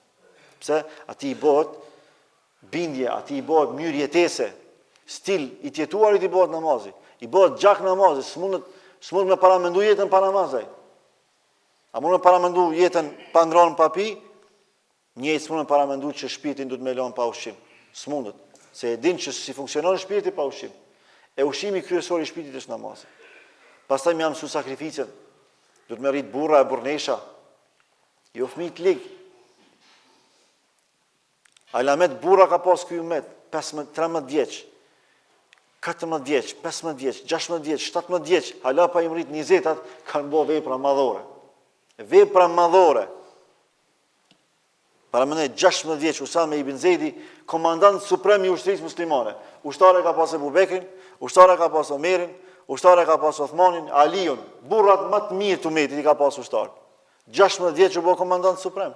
[SPEAKER 1] Pse? Atij i bëhet bindje, atij i bëhet mënyrë jetese, stil i të jetuarit i bëhet namazi. I bëhet gjak namazi, s'mundet s'mundet me paramendu jetën pa namaz ai. A mund me paramendu jetën pa ngronë, pa pi? Njëjtë s'mund me paramendu që shpirtin duhet me lënë pa ushqim. S'mundet. Se e din që si funksionon shpirti pa ushqim. E ushqimi kryesor i shpirtit është namazi. Pastaj me ia mësu sakrificën. Duhet me rrit burra e burrnesha. Jo fëmijë të lig. Alamet burra ka pas ky umet, 15, 13 vjeç, 14 vjeç, 15 vjeç, 16 vjeç, 17 vjeç, hala pa i mrrit 20-at, kanë bo vepra madhore. Vepra madhore. Paramendo 16 vjeç Usame ibn Zejdi, komandant suprem i ushtrisë muslimane. Ushtar e ka pas Ebu Bekrin, ushtar e ka pas Omerin, ushtar e ka pas Othmanin, Aliun, burrat më të mirë të umetit i ka pas ushtar. 16 vjeç u bë komandant suprem.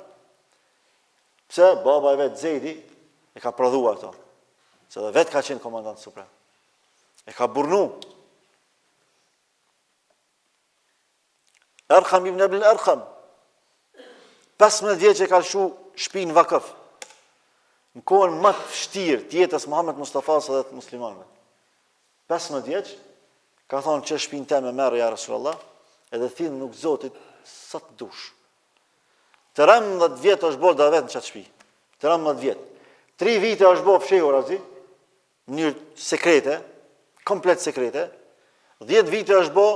[SPEAKER 1] Pse baba i vet Zejdi e ka prodhu ato? Se dhe vet ka qenë komandant suprem. E ka burrnu. Erkam ibn Ebil Erkam, 15 vjeç e ka lëshu shpinë vakëf, në kohën më të vështirë të jetës Muhammed Mustafas dhe të muslimanëve. 15 vjeç, ka thonë qe shpinë teme merre ja Resulallah, edhe thirr në rrugë Zotit, sa të dush. 13 vjet është bo davet në qatë shpi. 13 vjet. 3 vite është bo fshehurazi, në mënyrë sekrete, komplet sekrete, 10 vite është bo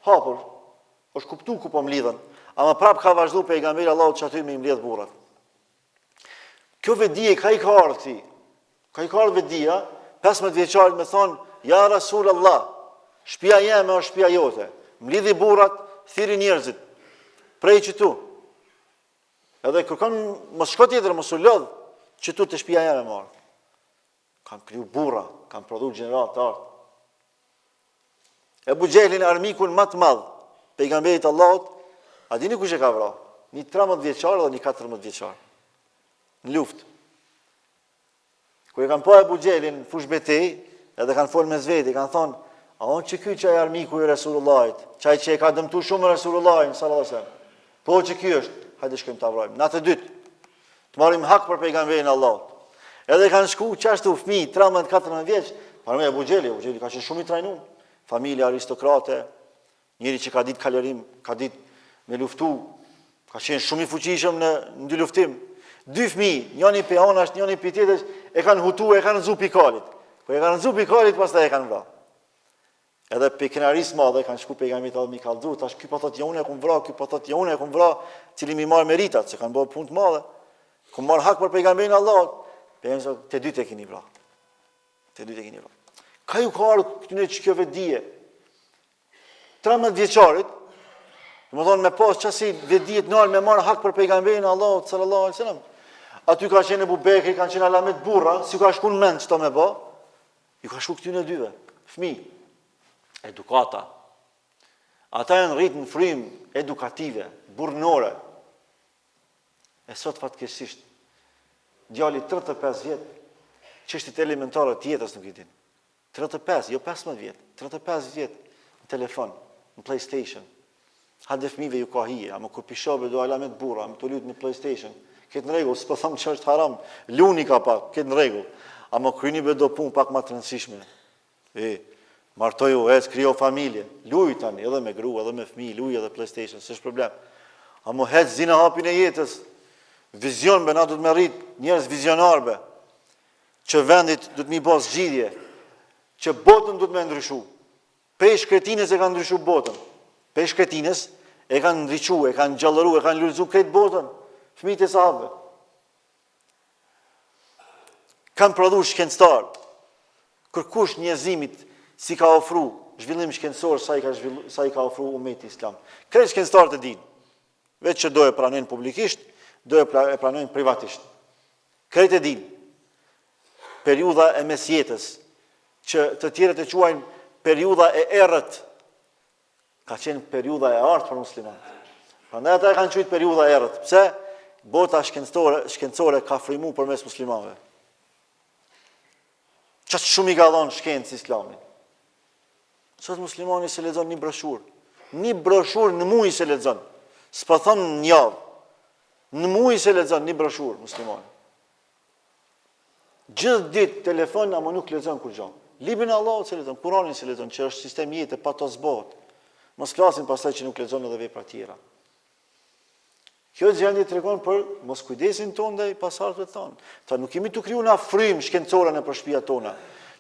[SPEAKER 1] hapur, është kuptu ku po mlidhen, ama prap ka vazhdu pejgamberi Allahut qaty me i mledh burrat. Kjo vetëdije, ka i ka ardhë këtij? Ka i ka ardhë vetëdija, 15 vjeçarit me thonë, ja Rasul Allah, shpia jeme është shpia jote, mlidhi burrat, thirri njerëzit, prej qëtu, edhe kërkon, mos shko tjetër, mos u lodh, qëtu te shpia jeme me ardhë. Kanë kriju burra, kanë prodhu gjeneratë të artë. Ebu Xhehlin armikun më të madh, pejgamberit të Allahut, a dini kush e ka vra? Një 13 vjeçar dhe një 14 vjeçar. Në luftë. Kur e kanë pa Ebu Xhehlin në fushëbetejë, edhe kanë folë mes veti, kanë thonë, a on qiky qaj armiku i Resulullahit, qaj që e ka dëmtu shumë Resulullahin, sallallahu alaihi wasallam. Po qiky është, hajde shkojmë ta vrajmë. Na të dytë, Të marrim hak për pejgamberin e Allahut. Edhe kanë shku qashtu fëmijë, 13, 14 vjeç, paramendo Ebu Xhehli, Ebu Xhehli ka qenë shumë i trajnum, familje aristokrate, njeri që ka ditë kalërim, ka ditë me luftu, ka qenë shumë i fuqishëm në në dyluftim. Dy fëmijë, njëri prej anash, njëri prej tjetrës, e kanë hutu, e kanë rrëzu pi kalit. Po e kanë rrëzu pi kalit, pastaj e kanë vra. Edhe prej krenarisë madhe kanë shku pejgamberit me i kallxu, tash ky po thotë jo unë e kum vra, ky po thotë jo unë e kum vra, cili m'i marr meritat, se kanë bërë punë të madhe. Kum marr hak për pejgamberin e Allahut. Pejgamberi thotë të dytë e keni vra. Të dytë e keni vra. Ka ju ka ardhur këtyne qikjo vetëdije? 13 vjeçarit, domethonë me pas qasi vetëdije të naltë me marr hak për pejgamberin e Allahut sallallahu alaihi wasallam. Aty ka qenë Ebu Bekri, kanë qenë alamet burra, s'ju ka shku në mend qëto me bë. Ju ka shku këtyne dyve, fëmi, edukata. Ata janë rritë në frymë edukative, burrnore. E sot fatkeqësisht, djali 35 vjet, çështjet elementare të jetës nuk i din. 35, jo 15 vjet, 35 vjet në telefon, në PlayStation. Hajde fëmijëve ju ka hije, ama kur pi shoh do alamet burra, me tu lujt në PlayStation. Krejt në rregull, s'po them që është haram. Luni ka pak, krejt në rregull. Ama kryni be do punë pak më të rëndësishme. E, martoju, ec, krijo familje. Luj tani, edhe me grua, edhe me fëmijë, luj edhe PlayStation, s'është problem. Ama hec zine hapin e jetës. Vizion be, na duhet me rrit njerëz vizionar be. Që vendit duhet me i bë zgjidhje, që botën duhet me ndryshu. Prej shkretinës e kanë ndryshu botën. Prej shkretinës e kanë ndriçu, e kanë gjallëru, e kanë lulëzu krejt botën. Fëmijët e sahabëve. Kanë prodhu shkencëtar. Kërkush njerëzimit s'i ka ofru zhvillim shkencor sa i ka zhvillu, sa i ka ofru umeti islam. Krejt shkencëtarët e dinë. Veç që do e pranojnë publikisht, do e pranojnë privatisht. Krejt e dinë. Periudha e mesjetës, që të tjerët e quajnë periudha e errët, ka qenë periudha e artë për muslimanët. Prandaj ata e kanë qujtë periudha e errët. Pse? Bota shkencore, shkencore ka frymu përmes muslimanëve. Qaq shumë i ka dhonë shkencë islamit. Sot muslimani s'e lexon një broshurë. Një broshurë në muj s'e lexon. S'po thom në javë. Në muj s'e lexon një broshurë muslimani. Gjithë ditë telefon ama nuk lexon kurgjo. Librin e Allahut s'e lexon, Kur'anin s'e lexon, që është sistem jete pa to s'bohet. Mos flasim pastaj që nuk lexon edhe vepra tjera. Kjo gjendje tregon për moskujdesin tonë ndaj pasardhësve tanë. Ta nuk jemi tu kriju na frymë shkencore nëpër shpijat tona.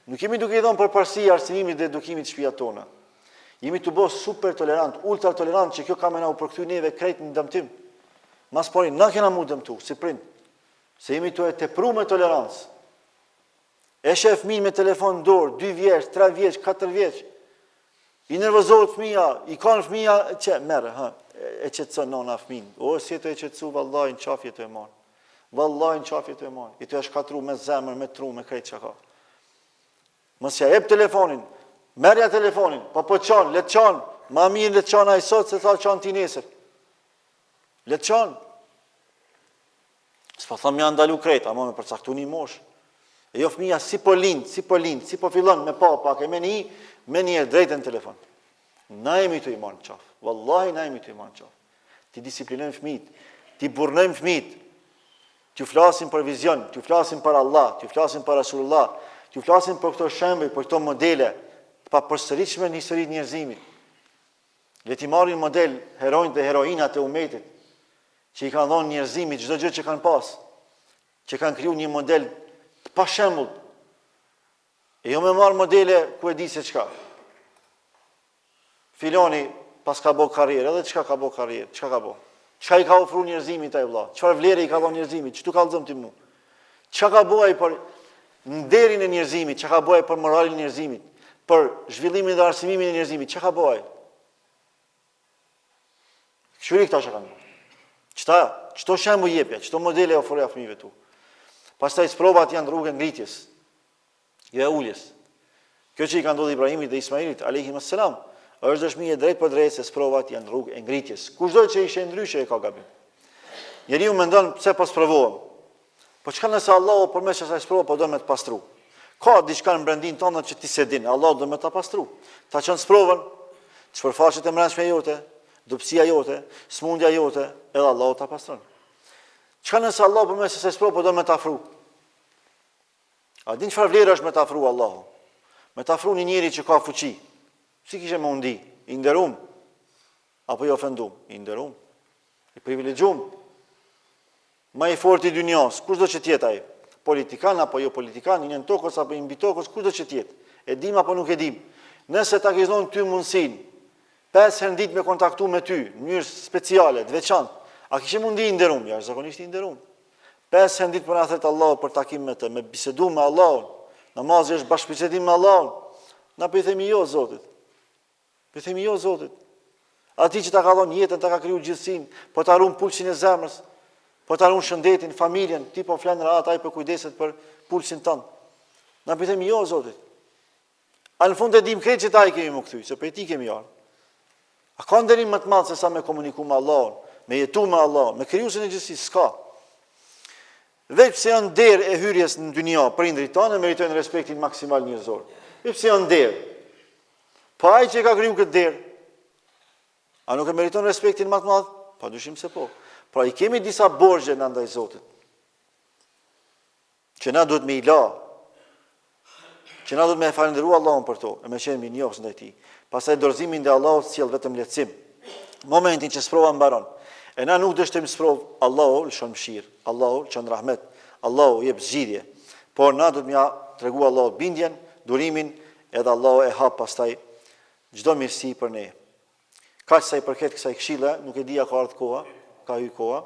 [SPEAKER 1] Nuk jemi duke i dhënë përparësi arsimimit dhe edukimit në shpijat tona. Jemi tu bo super tolerant, ultra tolerant që kjo ka me na u përkthy neve krejt në dëmtim. Ma s'pari, na kena m'u dëmtu, si prind. Se jemi tu e tepru me tolerancë. E sheh fëmijën me telefon në dorë, 2 vjeç, 3 vjeç, 4 vjeç. I nervozohet fëmija, i kan fëmija, që merre, ha, e qetëson nona fëmijën. O, si je tu e qetësu, vallahi në qafë je tu e marrë. Vallahi në qafë je tu e marrë. Je tu e shkatru me zemër, me tru, me krejt çka ka. Mos ja jep telefonin, merrja telefonin, po po qan, le të qan, ma mirë le të qan ai sot se sa qan ti nesër. Le të qan. S'po thom ja ndalu krejt, ama me përcaktu një moshë. E jo fëmija si po lind, si po lind, si po fillon me pa pak e me ni, menjëherë drejt në telefon. Na jemi tu i marrë në qafë. Wallahi na jemi tu i marrë në qafë. T'i disiplinojmë fëmijët, t'i burnojmë fëmijët, t'ju flasim për vizion, t'ju flasim për Allah, t'ju flasim për Rasulullah, t'ju flasim për këto shembuj, për këto modele të papërsëritshme në historinë e njerëzimit. Le t'i marrin model heronjtë dhe heroinat e umetit, që i kanë dhënë njerëzimit çdo gjë që kanë pas, që kanë kriju një model të pashembullt. E jo me marrë modele ku e di se çka. Filoni paska bo karrierë, edhe çka ka bo karrierë, çka ka bo? Çka i ka ofru njerëzimit ai vëlla? Çfarë vlere i ka dhënë njerëzimit? Qëtu kallzom ti mu? Çka ka bo ai për nderin e njerëzimit? Çka ka bo ai për moralin e njerëzimit? Për zhvillimin dhe arsimimin e njerëzimit? Çka ka bo ai? Kqyri këta çka kanë bo. Qëta, qëto shembuj jepja, qëto modele ofroja fëmijëve tu. Pastaj sprovat janë rrugë e ngritjes. Jo e uljes. Kjo që i ka ndodhur Ibrahimit dhe Ismailit alayhim assalam, është dëshmi e drejtpërdrejtë se sprovat janë rrugë e ngritjes. Kushdo që i sheh ndryshe e ka gabim. Njeriu mendon pse po sprovohem. Po çka nëse Allahu përmes asaj sprove po do me të pastru? Ka diçka në brendinë tënde që ti s'e din, Allahu do me ta pastru. Ta çon sprovën, të shpërfaqet e mbrendshmja jote, dobësia jote, smundja jote, edhe Allahu ta pastron. Çka nëse Allahu përmes asaj sprove po do me të afru? A din çfarë vlerë është me të afru Allahu? Me të afru një njeri që ka fuqi. Si kishe me u ndi? I nderum? Apo i ofendum? I nderum. I privilegjum. Ma i forti i dynjas, kushdo që t'jetë ai? Politikan apo jo politikan, i nëntokës apo i mbitokës, kushdo që t'jetë? E dim apo nuk e dim? Nëse ta kish dhonë ty mundësinë, 5 herë në ditë me kontaktu me ty, në mënyrë speciale, të veçantë, a kishe m'u ndi i nderum? Jashtëzakonisht i nderum. Pesë herë në ditë po na thërret Allahu për takim me të, me bisedu me Allahun. Namazi është bashkëbisedim me Allahun. Na po i themi jo Zotit. Po i themi jo Zotit. Atij që ta ka dhënë jetën, ta ka kriju gjithësinë, po ta ruan pulsin e zemrës, po ta ruan shëndetin, familjen, ti po flen rahat, ai po kujdeset për pulsin tënd. Na po i themi jo Zotit. A në fund e dim krejt që te ai kemi m'u kthy, se prej tij kemi ardhë. A ka nderim më të madh se sa me komuniku me Allahun, me jetu me Allahun, me krijuesin e gjithësisë, s'ka. Veç pse janë derë e hyrjes në dynja, prindrit tanë meritojnë respektin maksimal njerëzor. Veç pse janë derë. Po ai që e ka kriju këtë derë, a nuk e meriton respektin më të madh? Pa dyshim se po. Pra i kemi disa borxhe na ndaj Zotit. Që na duhet me i la, që na duhet me e falënderu Allahun për to, e me qenë mirënjohës ndaj tij. Pastaj dorëzimi ndaj Allahut sjell vetëm lehtësim. Momentin që sprova mbaron, e na nuk dështojmë n'sprovë, Allahu lëshon mëshirë, Allahu lëshon rahmet, Allahu jep zgjidhje. Por na duhet me ia tregu Allahut bindjen, durimin, edhe Allahu e hap pastaj çdo mirësi për ne. Kaq sa i përket kësaj këshille, nuk e di a ka ardhur koha, ka hy koha.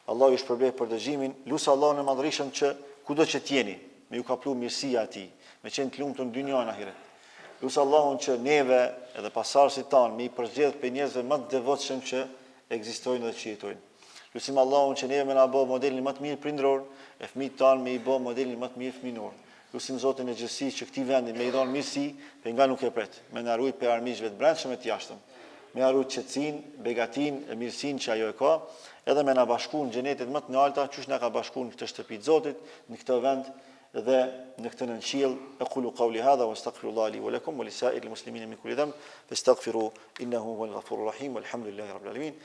[SPEAKER 1] Allahu ju shpërbleftë për dëgjimin. Lus Allahun e Madhërishëm që kudo që të jeni, me ju kaplu mirësia e tij, me qenë të lumtur në dynja e në ahiret. Lus Allahun që neve edhe pasardhësit tanë me i përzgjedh prej njerëzve më të devotshëm që ekzistojnë dhe që jetojnë. Lusim Allahun që neve me na bo modelin më të mirë prindëror e fëmijët tanë me i bo modelin më të mirë fëminor. Lusim Zotin e gjithësisë që këtij vendi me i dhon mirësi, prej nga nuk e pret, me na rujt prej armiqve të brendshëm e të jashtëm. Me ia rujt qetësinë, begatinë e mirësinë që ajo e ka, edhe me na bashku në xhenetet më të nalta, qysh na ka bashku në këtë shtëpi të Zotit, në këtë vend dhe në këtë nënqiell. Ekulu kauli hadha wa astaghfirullah li wa lakum wa li sairil muslimina min kulli dhanb, fastaghfiru innahu huwal ghafurur rahim, walhamdulillahi rabbil alamin.